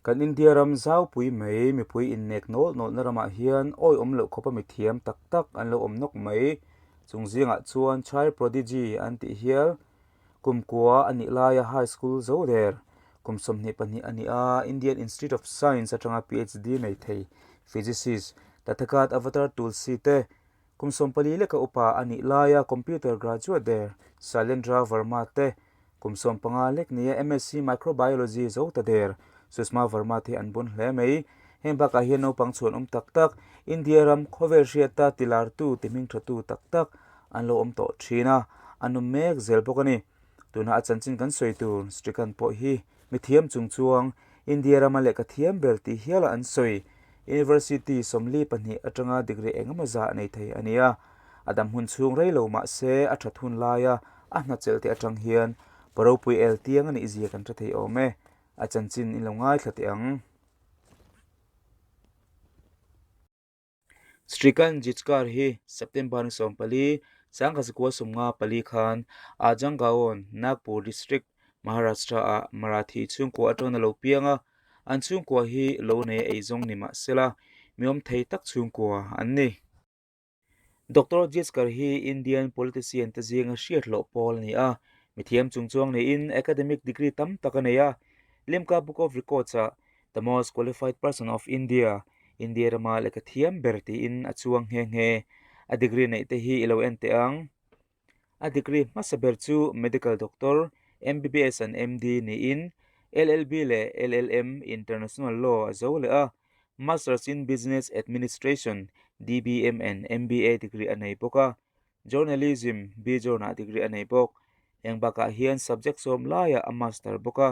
Kan India ram zaupui mai mipui innek nawlh nawlhna ramah hian awihawm loh khawpa mithiam tak tak an lo awm nawk mai. Chung zingah chuan Child Prodigy an tih hial kum kua a nih laia high school zo der kum 22 a ni a, Indian Institute of Science atanga PhD nei thei physicist Tathagat Avatar Tulsi te kum 14 leka upa a nih laia computer graduate der Shailendra Verma te Kum 15 lek nia MSc Microbiology zo ta der Sushma Verma te an bun hle mai. Heng bakah hian naupang chhuan awm tak tak, India ram khawvel hriata tilartu, tihming thatu tak tak an lo awm tawh thin a, an awm mek zel bawk a ni. Tuna a chanchin kan sawi tur Srikanth pawh hi mithiam chung chuang India rama lehkha thiam ber tih hiala an sawi. University 42 atanga degree engemaw zah nei thei a ni a. A dam hun chhung rei lo mah se a that hun laia a hna chelh te atang hian Paropui el tiang a nih zia kan hre thei awm e. A chanchin in lo ngaithla teh ang. Srikanth Jichkar hi September ni 14, 1954 khan Ajangaon, Nagpur District, Maharashtra-ah Marathi chhungkua atangin a lo piang a, an chhungkua hi lo nei a eizawng ni mah sela mi awm thei tak chhungkua an ni. Doctor Jichkar hi Indian politician te zinga hriat hlawh pawl a ni a, mithiam chungchuang niin academic degree tam tak a nei a. Limca Book of Records-ah The Most Qualified Person of India, India rama lehkha thiam ber tiin a chuang nghe nghe. A degree neih te hi i lo en teh ang. A degree hmasa ber chu Medical Doctor, MBBS and MD niin LLB leh LLM International Law a zo leh a. Masters in Business Administration, DBM and MBA degree a nei bawk a, Journalism, BJourn-ah degree a nei bawk. Heng bakah hian subject sawm laiah a master bawk a,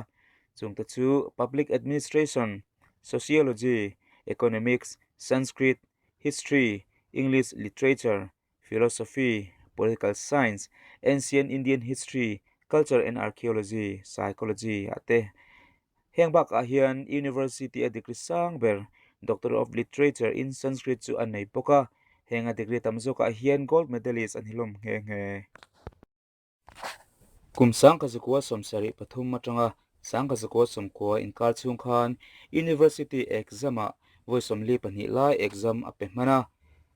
chungte chu Public Administration, Sociology, Economics, Sanskrit, History, English Literature, Philosophy, Political Science, Ancient Indian History, Culture and Archaeology, Psychology ah te. Heng bakah hian University a degree sang ber Doctor of Literature in Sanskrit chu a nei bawk a, heng a degree tam zawkah hian gold medalist an hlawm nghe nghe. Kum 1973 atanga 1990 inkar chhung khan University exam-ah vawi 42 lai exam a pe hman a.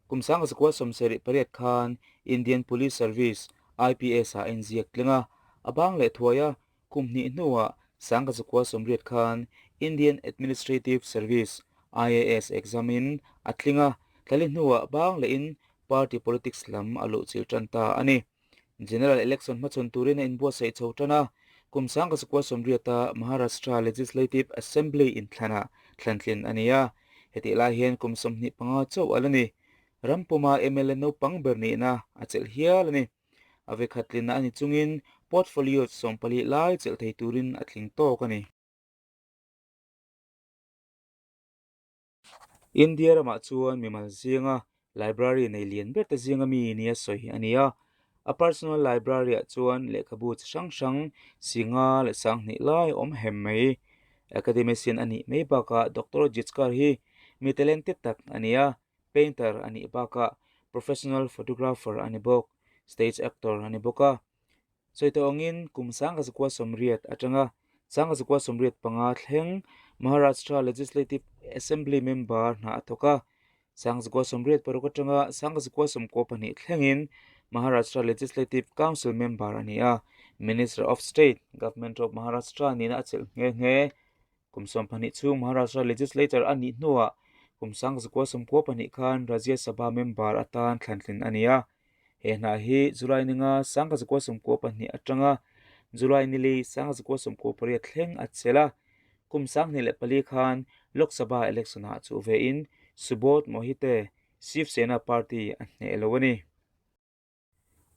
Kum 1978 khan Indian Police Service, IPS-ah a inziak tling a, a bang leh thuai a, kum hnih hnuah 1980 khan Indian Administrative Service, IAS, exam-in a tling a, thlali hnuah bang lehin party politics lam a luhchilh tan ta a ni. General Election hmachhawn turin a inbuatsaih chho tan a, kum 1980-a Maharashtra Legislative Assembly inthlanah thlantlin a ni a, hetih lai hian kum 25 chauh a la ni. Ram puma mla naupang ber nihna a chelh hial a ni. A vekhat tlinna a ni chungin portfolio 14 lai chelh thei turin a tling tawk a ni. India ramah chuan mimal zinga library nei lian ber te zinga mi nia sawi a ni a, a personal library ah chuan lehkhabu chi hrang hrang singa leh sanghnih lai a awm hem mai. Academician a nih mai bakah Doctor Jichkar hi mi talented tak a ni a, painter a nih bakah professional photographer a ni bawk, stage actor a ni bawk a. Sawi tawh angin kum 1980 atanga 1985 thleng Maharashtra Legislative Assembly member hna a thawk a, 1986 atanga 1992 thlengin Maharashtra Legislative Council member a ni a, Minister of State, Government of Maharashtra nihna a chelh nghe nghe. Kum 12 chhung Maharashtra Legislature a nih hnuah kum 1992 khan Rajya Sabha member atan thlantlin a ni a. He hna hi July ninga 1992 atanga July nili 1998 thleng a chelh a. Kum 2004 khan Lok Sabha election ah chuh vein Subodh Mohite Shiv Sena party a hneh lo a ni.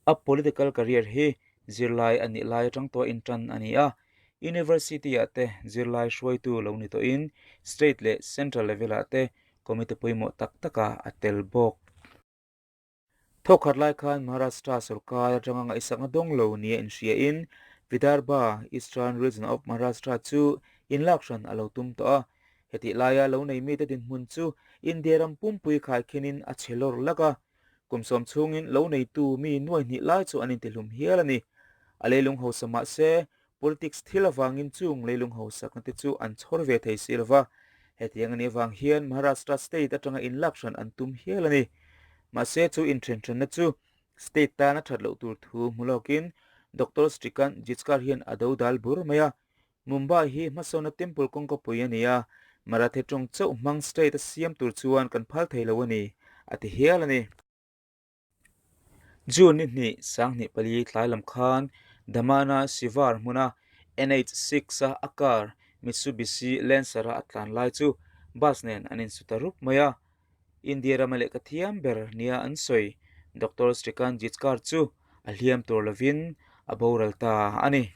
A political career hi zirlai a nih lai atang tawh intan a ni a, University-ah te zirlai hruaitu lo ni tawhin state leh central level-ah te committee pawimawh tak takah a tel bawk. Thawkhat lai khan Maharashtra sorkar atanga ngaihsakna dawng lo nia inhriain Vidarbha, Eastern Region of Maharashtra chu inlak hran a lo tum tawh a. Hetih laia lo nei mite dinhmun chu India ram pumpui khaikhinin a chhe lawr lak a. Kum sawm chhungin lo neitu mi nuai hnih lai chu an intihlum hial a ni. A leilung hausa mah se, Politics thil avangin chung leilung hausakna te chu an chhawr ve thei si lova, hetiang a nih avang hian Maharashtra state atanga inlak hran an tum hial a ni. Mahse chu inthenhranna chu state tana that loh tur thu hmu lawkin Doctor Shrikant Jichkar hian a do dal bur mai a. Mumbai hi hmasawnna temple kawngkapui a ni a, Marathe tawng chauh hmang state a siam tur chuan kan phal thei lo a ni, a ti hial a ni. June ni hnih, 2004 tlai lam khan Damana Sivar hmuna NH 6 a a car Mitsubishi Lancer a a tlan lai chu bus nen an insu ta rup mai a. India rama lehkha thiam ber nia an sawi Doctor Shrikant Jichkar chu a hliam tur lovin a boral ta a ni.